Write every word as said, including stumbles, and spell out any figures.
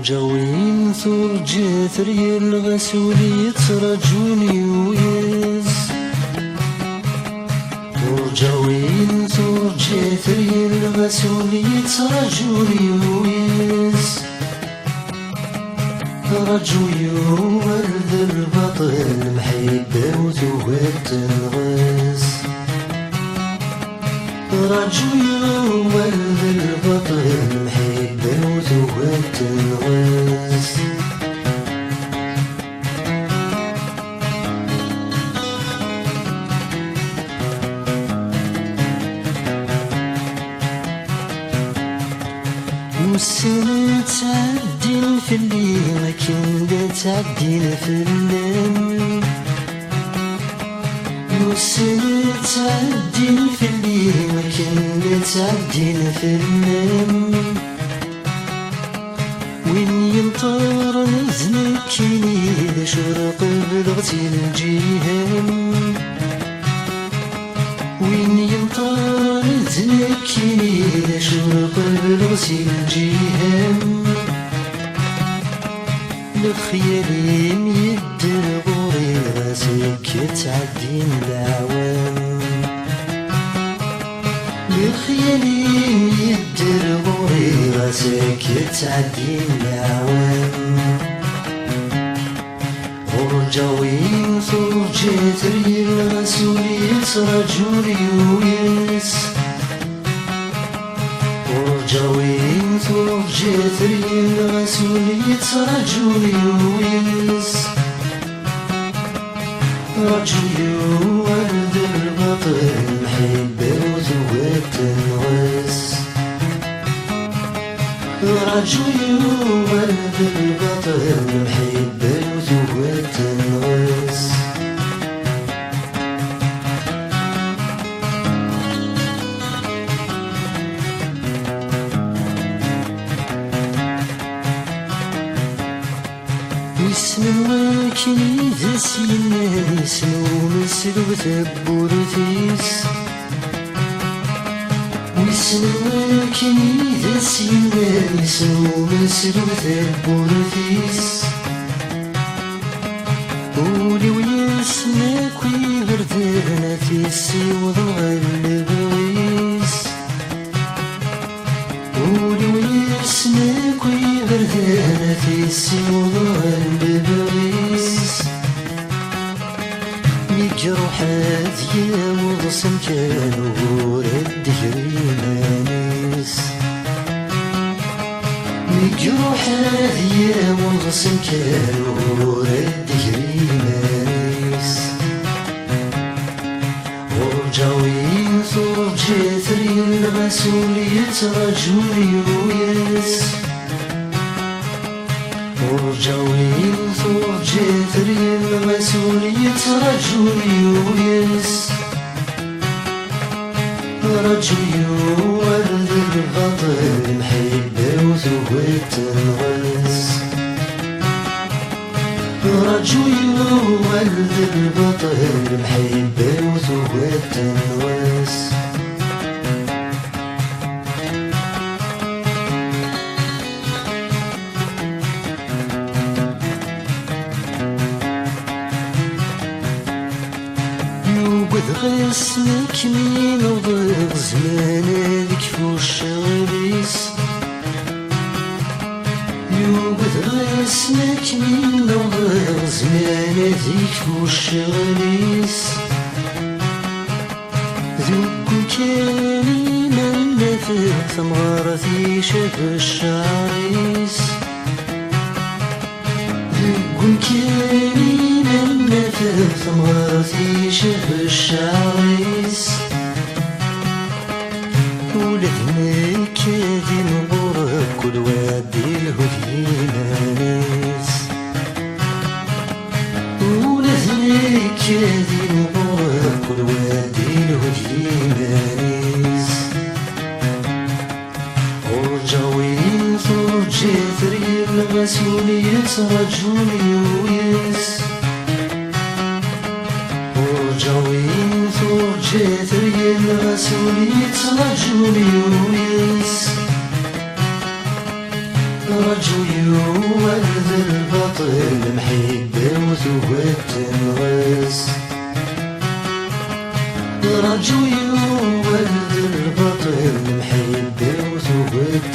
Turǧawin turǧa teryel ɣas ul yettraǧun yuyes. Turǧawin turǧa teryel ɣas ul yettraǧun yuyes. Raju yuɣal d lbaṭel, lemḥibba-w tugi ad tenɣes. Raju yuɣal d lbaṭel, lemḥibba-w tugi ad tenɣes. Ussan ttɛeddin fell-i akken la ttɛeddin fell-am. Ussan ttɛeddin fell-i akken la ttɛeddin fell-am. Win yenṭerren d nekkini, d acu ur qebleɣ si lǧiha-m. Win yenṭerren d nekkini, d acu ur qebleɣ si lǧiha-m. Lexyal-im yedder ɣur-i, ɣas akka ttɛeddin leɛwam. Lexyal-im yedder ɣur-i, ɣas akka ttɛeddin leɛwam. Turǧawin turǧa teryel ɣas ul yettraǧun yuyes. Turǧawin turǧa teryel ɣas ul yettraǧun yuyes. Raju yuɣal d lbaṭel, lemḥibba-w tugi ad tenɣes. Raju yuɣal d lbaṭel, lemḥibba-w tugi ad tenɣes. Wissen wakken i d as-yennan isem umeslub tawwurt-is. Wissen wakken i d as-yennan isem umeslub tawwurt-is. Ul-iw yessen akk iberdan ad t-issiwḍen ɣer lebɣi-s. Ul-iw yessen akk iberdan ad t-issiwḍen ɣer lebɣi-s. Mi iruḥ ad yaweḍ s amkan ugur ad d-gri iman-is. Mi iruḥ ad yaweḍ s amkan ugur ad d-gri iman-is. Turǧawin turǧa teryel ɣas ul yettraǧun yuyes. Turǧawin turǧa teryel ɣas ul yettraǧun yuyes. Raju yuɣal d lbaṭel, lemḥibba-w tugi ad tenɣes. Raju yuɣal d lbaṭel, lemḥibba-w tugi ad tenɣes. Yugad ɣas ma kem-yenɣeḍ zzman ad ikfu ccɣel-is. Yugad ɣas ma kem-yenɣeḍ zzman ad ikfu ccɣel-is. Deg umkan i ma nafeɣ tamɣart icab cceɛr-is. Deg umkan i ma nafeɣ tamɣart icab cceɛr-is. Ula d nekk ad imɣureɣ kul wa ad ilhu d yiman-is. Ula d nekk ad imɣureɣ kul wa ad ilhu d yiman-is. Turǧawin turǧa teryel ɣas ul yettraǧun yuyes. Turǧawin turǧa teryel ɣas ul yettraǧun yuyes. Rǧu yuwal d lbaṭel, lemḥibba-w tuget tenɣes. Rǧu yuwal d lbaṭel, lemḥibba-w tuget